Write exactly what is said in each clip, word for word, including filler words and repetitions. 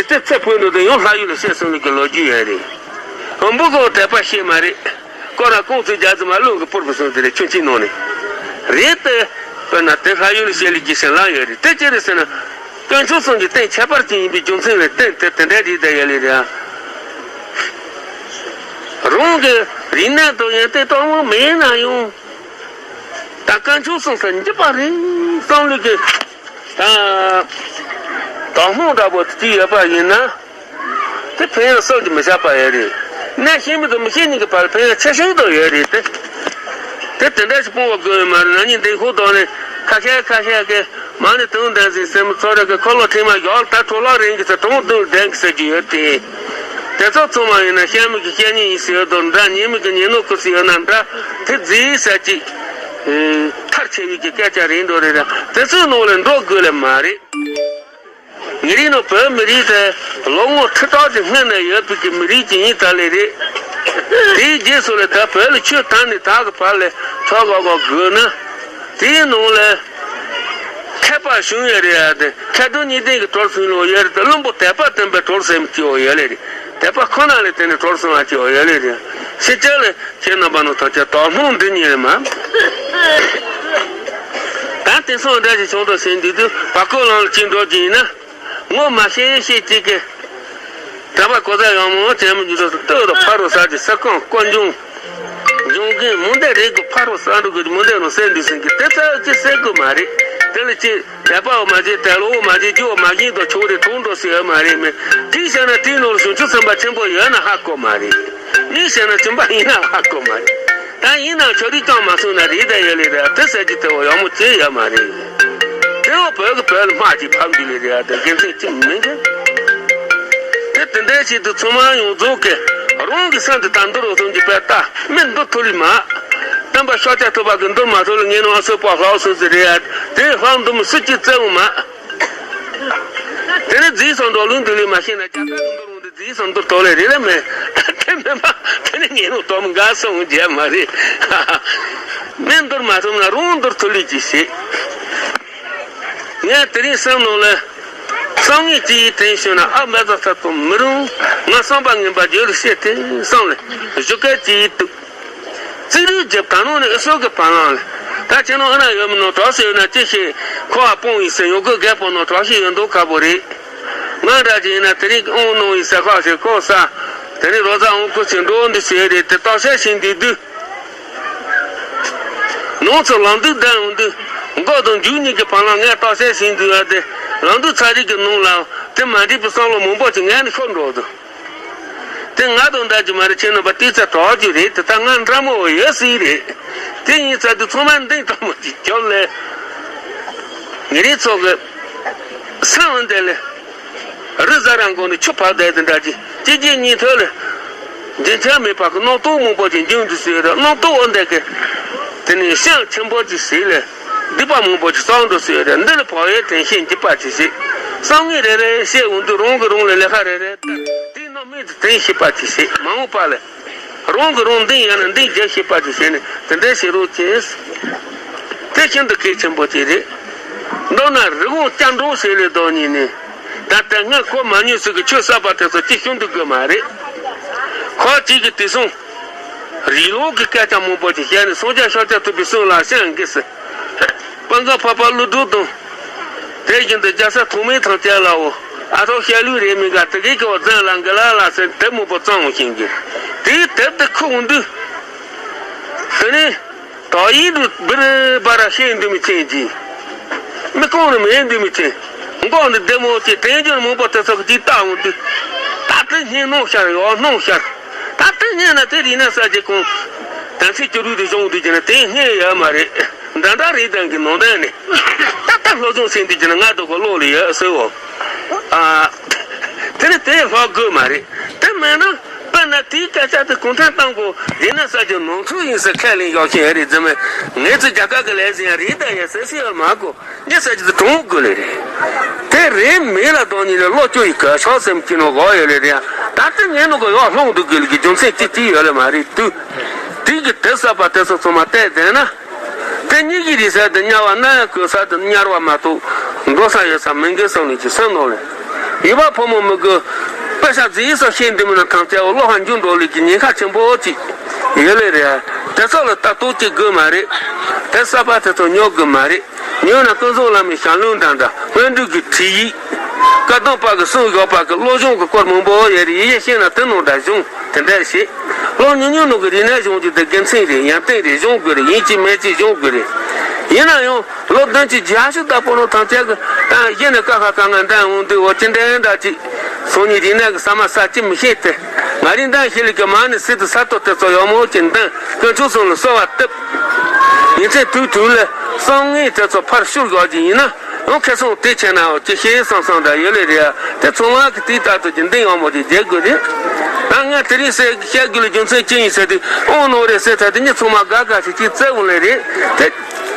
དེ་ཚེ་འཕོས་འགྲོ་དུས་ཡང་ལྷ་ཡུལ་ལ་གཤེགས་སོང་ནི་གི་ལོ་རྒྱུས་ཡོད་རེད། འབུ་གོ་དད་པ་ཤེས་མ་རེད། སྐོར་ར་ཁོང་ཚོས་རྒྱ་ཚོ་མ་བློན་གི་པུར་བུ་སོང་དེ་རེད། ཆུང་ཆེ་ནང་ནས་རེད་དེ། དཔེར་ན་དེ་ལྷ་ཡུལ་ལ་གཤེགས་ལས་ཀྱི་ཞིང་ལ་ཡོད་རེད། དེ་ཅི་རེད་ཟེར་ན། དཀོན་མཆོག་གསུམ་གྱི་རྟེན་ཁྱད་པར་ཅན་ཡིན་པའི་རྒྱུ་མཚན་ལས་བརྟེན་དེ་དེ་འདྲ་རེད་དེ་ཡོད་ལེ་རེད་ཨ། རང་གི་རིག་གནས་དང་ཡོན་ཏན་གྲངས་མང་མེད་ན་ཡང་། ད་དཀོན་མཆོག་གསུམ་ཟེར་འགྱུར་བ་རེད་བསམ་ལུགས་ཀྱི། ད། དག་སྣང་འདྲ་པོ་དེ་ཡོད་པ་ཡིན་ན། དེ་ཕན་ཡང་བསམ་གྱིས་མི་ཁྱབ་པ་ཡོད་རེད། གནས་ཤེས་མི་དང་མི་ཤེས་གཉིས་ཀྱི་བར་ཕན་ཡང་ཆེ་ཤོས་དང་ཡོད་རེད་དེ། དེ་དེ་འདྲ་ཞིག་སྤོང་བ་དགོས་ཡོད་མ་རེད། ན་ནིང་འདི་ཁོ་དང་ནི་ཁ་ཤས་ཁ་ཤས་ཀྱིས་མ་ཎི་དུང་ལྡན་ཟིན་སེམས་ཚོར་རེ་གི་འཁོར་ལོ་ཁྲིད་མ་ཡོད་ད་གྲོ་ལོག་རིང་གི་ཚེ་གྲོང་དུ་ལྡན་གི་ཟེར་གྱི་ཡོད་དེ། དེ་ཚོ་ཚང་མ་ཡིན་ན་བཤད་མི་གི་བཤད་ཉན་ཡིན་ཟེར་དང་འདྲ། ཉན་མི་གི་ཉན་ནོ་ཁུ་སི་ཡོད་ན་འདྲ། དེ་རྫིས་ཟེར་གྱི། མཐར་ཆེ་བའི་གི་སྐད་ཆ་རེད་འགྲོ་རེད་ར། དེ་ཚོའི་ནང་ལ་འགྲོ་དགོས་ལེ་མ་རེད། ངེད་རིགས་ནང་བོད་མི་རིགས་དེ་ལོ་ངོ་ཁྲི་ཕྲག་གི་སྔོན་ནས་ཡོད་པའི་གི་མི་རིགས་ཅིག་ཡིན་ད་ལེ་རེད། དེའི་རྗེས་སུ་ལ་ད་བོད་ལ་ཆོས་དར་ནས་ད་གི་བར་ལ་ཆོག་གོ་གོ་དགོས་ན། དེའི་ནང་ལ་མཁས་པ་བྱུང་ཡོད་རེད་ཡ། དེ་མཁས་གྲུབ་གཉིས་ལྡན་གྱི་གྲོལ་སོང་ལོ་ཡོད་རེད། དེ་བླུན་པོ་དད་པ་བརྟན་པའི་གྲོལ་སོང་གི་ཡོད་ལེ་རེད། དད་པ་ཁོ་ན་ལས་དེ་ནས་གྲོལ་སོང་བ་གི་ཡོད་ལེ་རེད། ཕྱི་རྒྱལ་ལ་ཁྱེད་རྣམ་པ་ནང་ཐག་ཆོད་དག་སྣང་འདི་ཉིད་རེད་མ། ད་དེང་སང་འདྲ་ཞིག་བྱུང་དང་ཟེར་འདུག་དུས་བར་སྐོར་ལམ་ལ་ཅིག་འགྲོ་གི་ཡིན་ན། ངོ་མ་ཤེས་ཤེས་ཅིག་གི། དྲ་བ་གོ་ས་ཡང་མོ་ཅན་མོ་ཉིད་དུ་ལྟོས་དང་ཕ་རོ་ས་ཀྱི་ས་ཁོངས་བཀོད་འཇོང་། འཇོང་གིན་མུ་འདེ་རེད་གི་ཕ་རོ་ས་འགྲོ་གི་མུ་འདེ་རུ་སེ་འདི་སེང་གི་དེ་ཚ་ཅི་སེ་གི་མ་རེད། དེ་ལ་ཅི་དད་པའོ་མ་བྱེད་དད་ལོའོ་མ་བྱེད་རྒྱུའོ་མ་བྱེད་དོ་ཆོག་རེད་ཐུང་འགྲོ་སེ་ཡོད་མ་རེད་མེད། དེའི་ཤ་ན་དེའི་ནང་ལ་བྱུང་ཆུ་སེམས་པ་ཆེན་པོ་ཡོད་ན་ཧ་གོ་མ་རེད། མིས་བཤད་ན་བྱིན་པ་ཡིན་ན་ཧ་གོ་མ་རེད། ད་ཡིན་ནའང་ཆོ་རིག་ཀྱང་མ་སོང་ན་རེད་ད་ཡོད་ལེ་རེད། དེ་ཟེར་གྱི་དེ་འོ་ཡག་མོ་ཅི་ཡོད་མ་རེད། དེ་འོ་བོད་ཀྱི་བོད་ལ་སྨྲ་ཅིག་ཕབ་འདི་ལེ་རེད། དེ་དགེ་མཚན་ཅི་མིན་གི། དེ་དེ་འདྲའི་ཆེད་དུ་ཚང་མ་ཡོངས་རྫོགས་ཀྱི་རང་གི་སེམས་དེ་ད་འདུལ་རོགས་གསུངས་ཀྱི་པས་ད་མི་འདུལ་ཐུབ་ལེ་མ། སྟོན་པ་ཤཱཀྱ་ཐུབ་པ་གི་འདུལ་མ་ཐུབ་ལེ་ངས་ནང་ཨ་སོས་པ་ལྷག་སོང་ཟེར་རེད། དེ་ལྷག་འདུལ་མི་སུ་གཅིག་བཙལ་འོང་མ། དེ་ནི་རྫིས་སམ་འགྲོ་ལུགས་འདི་ལས་མ་ཤེས་ན་རྒྱ་གར་གྱི་འདུལ་རུང་འདི་རྫིས་སམ་འདུལ་དོ་ལས་རེད་ལ་མེད། དེ་མིན་པ་དེ་ནི་ངེས་ལུགས་དོམ་འགའ་སོང་རྒྱ་མ་རེད། མིན་འདུལ་མ་ཐུབ་ན་རུང་འདུལ་ཐུབ་ལུགས་ཀྱི་ཞིག་ངས་དེ་རིང་སེམས་ནང་ལ་བསམ་ངན་ཅི་ཡིས་དྲན་ཞུ་ན་ཨ་མ་ཟ་ས་ཚོ་མི་རུང་ང་བསམ་པ་ངན་པ་བརྗོད་ལ་བཤད་དེ་བསམ་ལ་བཞུགས་སྐད་ཅི་ཡིས་གཏུག་རྩིས་རིག་རྒྱབ་ད་ནང་ནས་ཨི་སོག་གི་བར་ལམ་ལ། ད་ཁྱེད་རང་ཨ་ན་ཡོད་མི་ནོ་གྲོགས་ཤིག་ཡོད་ན་ཅི་ཞིག་ཁོ་ཨ་སྤོང་ཡིན་ཟེར་ཡོང་གི་རྒད་པོ་ནོ་གྲོགས་ཤིག་ཡོད་མདོག་ཁ་པོ་རེད། ང་འདྲ་ཅིག་ཡིན་ན་དེ་རིང་ཨོང་གནང་ཡིན་ཟེར་ཁ་ཞིག་ཁོ་ས། དེ་རིང་རོ་ཛ་ཨོང་ཁུ་ཆེ་འགྲོ་འདི་ཞེས་རེད་དེ་རྟགས་ཤས་ཤིག་འདི་དུས། ནང་ཚོ་ལམ་དུས་བསྡད་ཡོང་དུས། མགོ་དང་མཇུག་གཉིས་ཀྱི་བར་ལམ་ངས་རྟགས་ཤས་ཤིག་འདི་བ་དེ། ལམ་དུས་ཚ་རིག་གི་ནང་ལ་དེ་མ་འགྲིག་པའི་བསམ་བློ་མང་པོ་ཅིག་ངས་ནི་ཤོར་འགྲོ་འདུག་དེ་ང་དང་འདྲ་གི་མ་རེད། ཁྱེད་རྣམ་པ་ཏི་ཙ་གྲོགས་ཀྱི་རེད། དེ་ལྟར་ང་འདྲ་མོ་ཡོད་སྲིད་རེད། དེ་ཡིན་ཙང་དུ་ཚང་མ་འདི་ལྟ་མོ་ཅིག་སྐྱོབ་ལས། ངེད་རིགས་ཚོ་གི་ས་འོན་དེ་ལས་རི་ཟ་རང་གོ་ནས་ཆུ་བབས་བསྡད་དེ་འདྲ་གི་གཅིག་གཅིག་གཉིས་ཐོག་ལས་རྒྱུན་ཆད་མེད་པར་གི་རྣམ་རྟོག་མང་པོ་ཅིག་འབྱུང་དུ་ཟེར་ར། རྣམ་རྟོག་འོན་དེ་གི་དེ་ནས་ཤིང་ཆེན་པོ་ཅིག་ཟེར་ལས། སྡིག་པ་མང་པོ་ཅིག་བསགས་འགྲོ་ཟེར་ཡོད་རེད། འདི་ལ་བག་ཡོད་དྲན་ཤེས་འགྱུར་བ་ཅིག་བྱེད། བསམ་ངན་རེ་རེ་བཤད་འོང་དུས་རང་གིས་རང་ལ་ལས་ཀ་རེ་རེ་བསྟན། དེའི་རྣམ་སྨིན་དུ་དྲན་ཤེས་པ་ཅིག་བྱེད། མ་འོངས་པ་ལ་རང་གིས་རང་འདི་ཡིན་ན་འདི་བརྗེད་ཤེས་པ་ཅིག་བྱས་ནས་དེ་འདྲ་བྱེད་རོགས་གྱིས། དེ་ཤིན་ཏུ་གལ་ཆེན་པོ་ཅིག་རེད། མདོར་ན་རི་བོང་སྐྱ་འགྲོ་ཟེར་ལས་ལྡོག་ཉིད་ནས་ད་ལྟ་སྔར་གོ་མ་མྱོང་ཟིག་གི་ཆོས་གསར་པ་དེ་ཚོ་ཅིག་ཤོང་འདུག་གི་མ་རེད། ཁོ་གཅིག་གིས་དེ་སོང་རི་ལོག་གི་སྐད་ཆ་མང་པོ་ཅིག་བཤད་ནས་སངས་རྒྱས་ཤཱཀྱ་ཐུབ་པའི་གསུང་ལ་སེམས་འགུལ་ཟེར། དཔལ་མགོན་འཕགས་པ་ཀླུ་སྒྲུབ་དང་། དེ་བཞིན་དུ་རྒྱལ་སྲས་ཐོགས་མེད་དང་བཅས་ལའོ། ཨ་ཐོག་བཤད་ལུགས་རེད་མིན་ག་དེ་གའི་སྐབས་འཛིན་ལ་འགི་ལ་ལ་ཟེར་དེབ་མང་པོ་བརྩམས་ཤིང་གི། དེའི་དེབ་དེ་ཁུ་འོང་དུས། དེ་ནས་དག་ཡིག་འདི་སྦིར་སྦ་ར་བཤད་འདུག་མི་ཚེ་གྱིས། མི་གང་རུང་མེད་འདུག་མི་ཚེ། མགོ་འདི་བདེ་མོ་ཆེ་དྲན་རྒྱུ་མང་པོ་དེ་ཚོ་གི་ཅིག་བལྟ་འོང་དུས། ད་དེ་སྙིང་ནང་ཤར་ཡོད་སྣང་ཤར། ད་དེ་སྙིང་ན་དེ་རིག་ན་ས་ཀྱི་གོང་། དམ་ཚིག་སྐྱོ་རུ་དེ་བྱུང་དུས་ཀྱི་ན་དེ་སྙིང་ཡོད་མ་རེད། འདྲ་འདྲ་རེད་དང་གི་ནང་དོན་ནི། ད་ལྟ་སློབ་སྦྱོང་བྱེད་འདི་ཀྱི་ན་ང་དོ་གོ་ལོག་ལ་ཡོད་ཟེར་བ། ཨ། དེ་ནི་དེ་ལྷག་དགོས་མ་རེད། དེ་མེད་ན་དཔེར་ན་དེའི་སྐད་ཆ་དེ་གུང་ཁྲན་ཏང་གོ་ཡིན་ན་ས་ཀྱི་ནང་ཚུལ་ཡིན་ཟེར་ཁས་ལེན་ཡག་ཤིང་ཡ་རེད་ཟེར་མེད། ངས་ཚོ་རྒྱ་གར་གི་ལས་ཟིན་ཡ་རེད་ད་ཡ་ཟེར་སྲིད་ཡ་མ་གོ། འདི་ཟེར་གྱི་དེ་གྲོང་དགོས་ལེ་རེད། དེ་རེད་མེད་ལ་དོན་ཉིད་ལ་བློ་སྐྱོ་ཡི་ག་ཤོག་སེམས་ཀྱི་ནང་གོ་ཡོད་ལེ་རེད། ད་ལྟ་ངའི་ནང་གི་ཡོག་ལྷུང་འདུག་གི་ལ་གི་རྒྱུ་མཚན་ཅི་ཅི་ཡོད་ལེ་མ་རེད་དུས། དེ་གི་དེ་ས་པ་དེ་ཚོ་ཚང་མ་བལྟས་བསྡད་ན། དེ་གཉིས་ཀྱི་རིག་ས་དེ་དམྱལ་བ་ན་ཡང་གོས་ས་དེ་དམྱལ་བ་མ་གཏོགས་འགྲོ་ས་ཡོད་ས་མིན་གི་བསམ་ནས་ཀྱི་སེམས་ནང་ལེ། ཡུལ་པ་ཕོ་མོ་མི་དགོས། དཔེ་ཆ་རྫིག་ས་ཤེས་འདི་མིན་ན་ཐམས་ཅད་བློ་ཧ་འཇུ་འགྲོ་ལས་ཀྱི་ཉེན་ཁ་ཆེན་པོ་ཅིག་ཡོད་ལེ་རེད། དེ་ཚོ་ལ་ལྟ་རྟོག་ཅིག་དགོས་མ་རེད། དེ་གསར་པ་དེ་ཚོ་ཉོ་དགོས་མ་རེད། ཉོས་ན་ཀུན་བཟང་བླ་མའི་ཞལ་ལུང་འདྲ་འདྲ་སྔོན་འགྲོ་གི་ཁྲིད་ཡིག་བཀའ་གདམས་པ་གི་གསུང་བཞག་པ་གི་བློ་སྦྱོང་གི་སྐོར་མང་པོ་ཡོད་རེད། ཡི་གེ་ཤེས་ན་དེ་ནང་འདྲ་སྦྱོང་དེ་འདྲ་བྱེད། ལོ་ཉུང་ཉུང་ནང་གི་རིག་གནས་སྦྱོང་རྒྱུ་དེ་དགེ་མཚན་རེད། ཡོན་ཏན་རེད། སྦྱོང་དགོས་རེད། ཡིན་གཅིག་མིན་གཅིག་སྦྱོང་དགོས་རེད། ཡིན་ན་ཡང་ལོ་བདུན་ཅུ་བརྒྱད་ཅུ་ལྟ་བུ་ནང་ཐམས་ཅད་ཀྱི་ད་གཞི་ནས་ཀ་ཁ་ག་ང་འདྲ་འོང་དུས་འོ་ཅི་འདྲ་འདྲ་ཅིག་སང་ཉིན་རིག་གནས་ཀྱི་ཟ་མ་ཟ་ཅི་མི་ཤེས་ཏེ། ང་རིག་འདང་ཞིག་ལ་གི་མ་ནི་སྲིད་དུ་ས་ཐོབ་དེ་ཚོ་ཡག་མོ་ཅིག་འདོན། དཀོན་མཆོག་གསུམ་ལ་གསོལ་བ་བཏབ། ཉིན་མཚན་དུས་དུས་ལ་བསམ་ངན་དེ་ཚོ་ཕར་བཤུར་དགོས་ཀྱི་ཡིན་ན། ཡང་ཁ་སང་དེ་བྱས་ན་འོ་ཅི་ཤེས་བསམ་བསམ་འདྲ་ཡོད་ལེ་རེད། དེ་ཚང་མ་གི་དེའི་ལྟར་དུ་རྒྱུན་ལྡན་ཡག་མོ་ཅིག་བྱེད་དགོས་རེད། ད་ངས་དེ་རིང་ཟེར་བཤད་དགོས་ལ་རྒྱུ་མཚན་ཅི་ཡིན་ཟེར་དུས་ཨང་ནོ་རེད་ཟེར་ཚར་དུས་མི་ཚང་མ་དགའ་དགའ་ཞིག་ཅིག་བརྩེ་བོ་ལེ་རེད་དེ།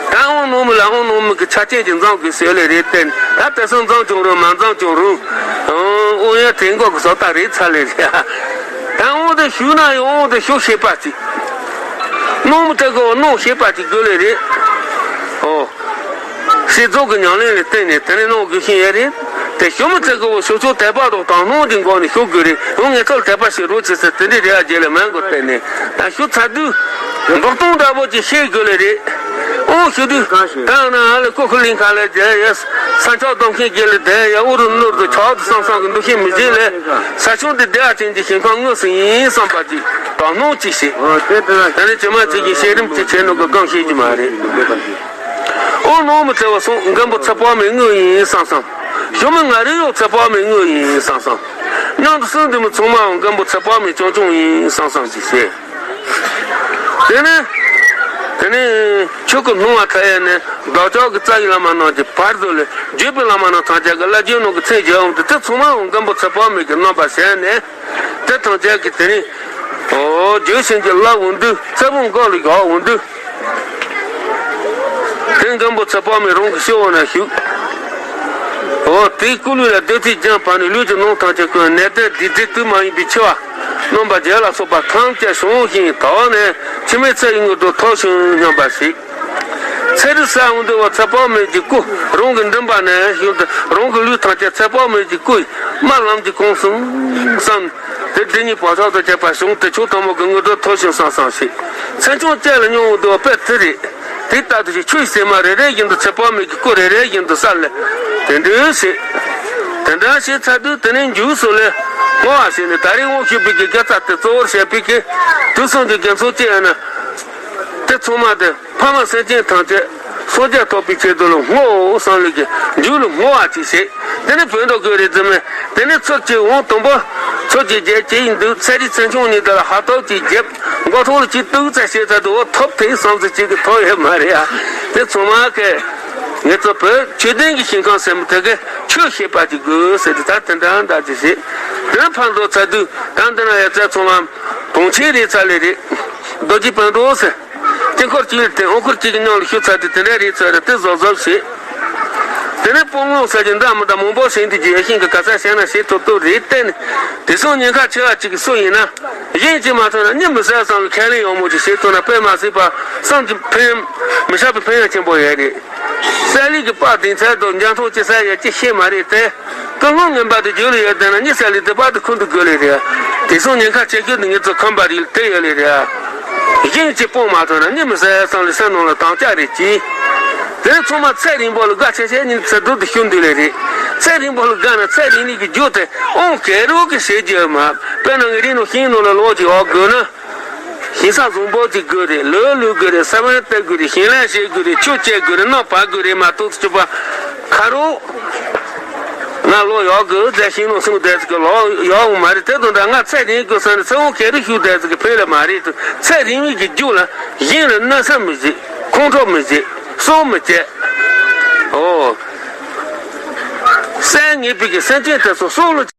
ད་ཨང་ནོ་མི་ལ་ཨང་ནོ་མི་གི་ཆ་རྐྱེན་ཅིག་འཛོམས་དགོས་ཟེར་ལེ་རེད་དེ། ད་དེ་སང་འཛོམས་ཀྱང་རུང་མ་འཛོམས་ཀྱང་རུང་། ཨང་ཨང་ཡ་དེ་འགོ་གི་བཟོ་ལྟ་རེད་ཚར་ལེ་རེད། ད་ཨང་དེ་ཞུ་ན་ཡང་ཨང་དེ་ཞུ་ཤེས་པ་ཅིག་ནོ་མི་དེ་གི་ནོ་ཤེས་པ་ཅིག་དགོས་ལེ་རེད། ཨོ། སྲིད་ཚོགས་ཀྱི་ཉམས་ལེན་ལ་བརྟེན་ནས་དེ་ནས་གནང་དགོས་ཤིང་ཡོད་རེད། དེ་ཞུ་མི་ཚེ་གི་བོ་ཞུ་ཆོག་དད་པ་དང་དག་སྣང་གི་སྒོ་ནས་ཞུ་དགོས་རེད། འོ་ངས་ཚོར་དད་པ་བྱེད་རོགས་བྱེད་ཟེར་དེ་འདྲའི་རེ་བ་བརྗེད་ལ་མང་གོ་བརྟེན་ནས་ད་ཞུ་ཚར་དུས་འབུར་གཏོང་འདྲ་པོ་ཅིག་ཤེས་དགོས་ལེ་རེད། ཨོ་ཞུ་དུས་ད་ན་ཨ་ལེ་ཀོ་ཁུ་ལིང་ཁ་ལ་བསྡད་ཡ། ས་ཆ་སྟོང་མཁན་དགེ་ལ་བསྡད་ཡ། ཨུ་རུ་ནུར་དུ་ཆགས་དུ་བསམ་བསམ་གི་འདུ་ཤེས་མི་བྱེད་ལེ། ས་ཆུང་འདི་བསྡད་ཡ་ཅན་གྱི་ཞིང་ཁམས་དངོས་སུ་ཡིན་བསམ་པ་ཅིག་དག་སྣང་ཅིག་བྱེད། ད་ནི་ཇི་མ་ཇི་བཞིན་བཤད་རིམ་གྱི་ཆེད་ནོ་གི་སྒང་བཤད་རྒྱུ་མ་རེད། ཨོ་ནོ་མི་ཚེ་བ་སོང་མགོན་པོ་ཚེ་དཔག་མེད་དངོས་ཡིན་བསམ་བསམ། ཞུ་མི་ང་རེ་ཡོད་ཚེ་དཔག་མེད་དངོས་ཡིན་བསམ་བསམ། མཉམ་དུ་གསུང་འདི་མི་ཚང་མའང་མགོན་པོ་ཚེ་དཔག་མེད་རྐྱང་རྐྱང་ཡིན་བསམ་བསམ་ཅིག་བྱས། དེ་ནས། དེ་ནས་ཆོས་སྐུ་སྣང་བ་མཐའ་ཡས་ནས་བདག་ཅག་གི་རྩ་བའི་བླ་མ་རྣམས་ཀྱི་བར་དུ་ལས་བརྒྱུད་པའི་བླ་མ་རྣམས་ཐམས་ཅད་ཀྱི་བླ་བརྒྱུད་ནང་གི་མཚན་བརྗོད་འོང་དུས་དེ་ཚང་མའང་མགོན་པོ་ཚེ་དཔག་མེད་ཀྱི་རྣམ་པར་ཞེན་ནས། དེ་ཐམས་ཅད་ཀྱི་དེ་རིང་། ཨོ་རྒྱུད་བྱིན་གྱིས་བརླབས་འོང་དུས་ཚེ་དཔག་མགོན་ལ་བཞག་འོང་དུས། དེ་མགོན་པོ་ཚེ་དཔག་མེད་རང་གི་སྤྱི་བོ་ན་བཞུགས། ཨོ་དེའི་སྐུ་ལུས་ལ་བདུད་རྩིའི་རྒྱུན་བབས་ནས་ལུས་ཀྱི་ནང་ཐམས་ཅད་ཀུན་ནད་དང་སྡིག་སྒྲིབ་དུག་མ་ཡིན་པའི་འཆི་བ། རྣམ་པ་བརྒྱད་ལ་སོགས་པ་ཐམས་ཅད་བྱང་ཞིང་དག་ནས་འཆི་མེད་ཚེ་ཡི་དངོས་གྲུབ་ཐོབ་ཤིག་སྙམ་པ་ཞིག་ཚེ་རིལ་བསགས་འོང་དུས་བ་ཚེ་དཔག་མེད་ཀྱི་སྐུ་རང་གི་མགྲིན་པ་ནས་བཞུགས་ཏེ་རང་གི་ལུས་ཐམས་ཅད་ཚེ་དཔག་མེད་ཀྱི་སྐུ་ཡི་དམར་ལམ་གྱི་གོང་གསུམ་བསམ། དེ་འདི་ཉིད་བག་ཆགས་དང་བཅས་པ་བྱུང་སྟེ་ཆོས་དང་པོ་གི་དངོས་གྲུབ་ཐོབ་ཤིག་བསམ་བསམ་ཞིག་ཚེ་ཆུང་བཅས་ལ་མྱོང་འོང་དུས་བ་དཔེ་དེ་རེད། དེ་ལྟར་དུ་ཞིག་ཆོས་ཟེར་མ་རེ་རེ་བཞིན་དུ་ཚེ་དཔག་མེད་ཀྱི་སྐུ་རེ་རེ་བཞིན་དུ་བསམ་ལས་དེ་འདྲའི་ཞིག་དེ་འདྲ་ཞིག་ཚར་དུས་དེ་ནས་མཇུག་སུ་ལས་བསྔོ་བ་ཞིག་ནས་ད་རེས་དབང་ཞུས་པའི་གི་དགེ་རྩ་དེ་གཙོ་བོར་བྱས་པའི་གི་དུས་གསུམ་གྱི་དགེ་ཚོགས་བཅས་ཡོད་ན། དེ་ཚང་མ་དེ་ཕ་མ་སེམས་ཅན་ཐམས་ཅད་སངས་རྒྱས་ཐོབ་པའི་ཆེད་དུ་ལ་བསྔོའོ་བསམ་ལས་ཀྱི་མཇུག་ལ་བསྔོ་བ་ཅིག་བྱེད། དེ་ནི་བོད་འགྲོ་དགོས་རེད་ཟེར་མེད། དེ་ནི་ཚུར་གྱི་འོང་དང་པོ་ཚུར་གྱི་རྒྱལ་སྤྱི་ཡིན་འདུག་ཚེ་རིལ་ཚེ་ཆུང་གཉིས་དེ་ལ་ཧ་ཐོབ་ཅིག་རྒྱབ་མགོ་ཐོག་ལ་ཅིག་གཏུག་ཙམ་བྱས་ཚར་དུ་འོ་ཐོབ་ཐེ་བསམ་ཚུལ་ཅིག་གི་ཐོབ་ཡོད་མ་རེད་ཨ། དེ་ཚང་མ་གས་ངེད་ཚོ་བོད་ཆོས་ལྡན་གྱི་ཞིང་ཁམས་ཟེར་མི་དེ་གས་ཆོས་ཤེས་པ་ཅིག་དགོས་ཟེར་དུས་ད་དེ་འདྲ་འདྲ་ཅིག་བྱེད། དེ་ནི་ཕར་འགྲོ་ཚར་དུས་ད་འདི་ན་ཡ་ཚད་ཚང་མ་དོན་ཆེན་རེད་ཚར་ལེ་རེད། རྡོ་རྗེ་སྤུན་གྲོགས་ཟེར། དཀྱིལ་འཁོར་གཅིག་ལ་བརྟེན་འོ་འཁོར་གཅིག་གི་མཉམ་ལ་ཞུགས་ཚར་དུས་དེ་འདྲ་རེད་ཚར་རེད་དེ་བཟོ་བཟོ་བྱེད། དེ་ནས་སྤོང་ངོ་ཟེར་གྱི་འདྲ་མི་འདྲ་མང་པོ་ཞིག་འདི་རྒྱུ་ཡ་ཤིང་གི་ག་ས་ཞིག་ན་བྱེད་ཐུབ་ཐུབ་རེད་བལྟས་ནས་དེ་སོང་ཉེན་ཁ་ཆེ་བ་གཅིག་གི་སུ་ཡིན་ན་གཞན་གཅིག་མ་ཐོན་ན་གཉིད་མི་སད་བསམ་ལ་ཁས་ལེན་ཡག་མོ་ཅིག་བྱེད་ཐུབ་ན་དཔེ་མ་སྲིད་པ་བསམ་གྱི་ཕན་མི་ཤ་པའི་ཕན་ཡོན་ཆེན་པོ་ཡོད་རེད། སད་ལི་གི་པ་དེང་ཚད་དུ་འཇམ་ཐོག་ཅི་ས་ཡོད་ཅི་ཤེས་མ་རེད་དེ། ཀུན་སློང་ངན་པ་དེ་རྒྱུད་ལ་ཡོད་བསྡད་ན་གཉིད་སད་ལི་དེ་པ་དེ་ཁུར་འདུག་དགོས་ལེ་རེད། དེ་སོང་ཉེན་ཁ་ཆེ་ཤོས་དེ་ངེད་ཚོ་ཁམས་པ་རིགས་ལ་དེ་ཡོད་ལེ་རེད། གཞན་གཅིག་སྤོང་མ་ཐུབ་ན་གཉིད་མི་སད་བསམ་ལེ་སེམས་ནང་ལ་དམ་བཅའ་རེད་ཀྱི། དེ་ཚང་མ་ཚེ་རིང་པོ་ལ་དགའ་ཆེ་ཆེ་ཉིན་ཚེ་སྡུག་ཏུ་ཤུགས་འདུག་ལེ་རེད། ཚེ་རིང་པོ་ལ་དགའ་ན་ཚེ་རིང་ནི་གི་རྒྱུ་དེ་ཨོང་གེ་རོ་གི་བྱེད་རྒྱུ་མ་དཔེར་ན་ངའི་རིགས་ནང་ཤིང་ནང་ལ་ལོག་ཅིག་ཡོད་དགོས་ན། ཞིང་ས་བཟང་པོ་ཅིག་དགོས་རེད། ལོ་ལུག་དགོས་རེད། ས་བོན་སྟེར་དགོས་རེད། ཞིང་ལས་བྱེད་དགོས་རེད། ཆུ་བཅད་དགོས་རེད། གནམ་བབས་དགོས་རེད་མ་གཏོགས་ཚུགས་པ་ཁ་རོག་ང་ལོ་ཡག་གི་རྫས་ཤིང་ནང་སོང་བསྡད་ཟིག་གི་ལོ་ཡག་མ་རེད། དེ་དང་འདྲ་ང་ཚེ་རིང་དགོས་ས་ནི་ཚེ་དབང་གེ་རུ་ཤུགས་བསྡད་ཟིག་གི་ཕན་ལ་མ་རེད་དུ། ཚེ་རིང་བའི་གི་རྒྱུ་ལ་གཞན་ལ་གནོད་ས་མི་བྱེད། ཁོང་ཁྲོ་མི་བྱེད། སྲོག་མི་བཅད། ཨོ། སེམས་ངེས་པའི་གི་སེམས་ཅན་དེ་ཚོ་སྲོག་ལ།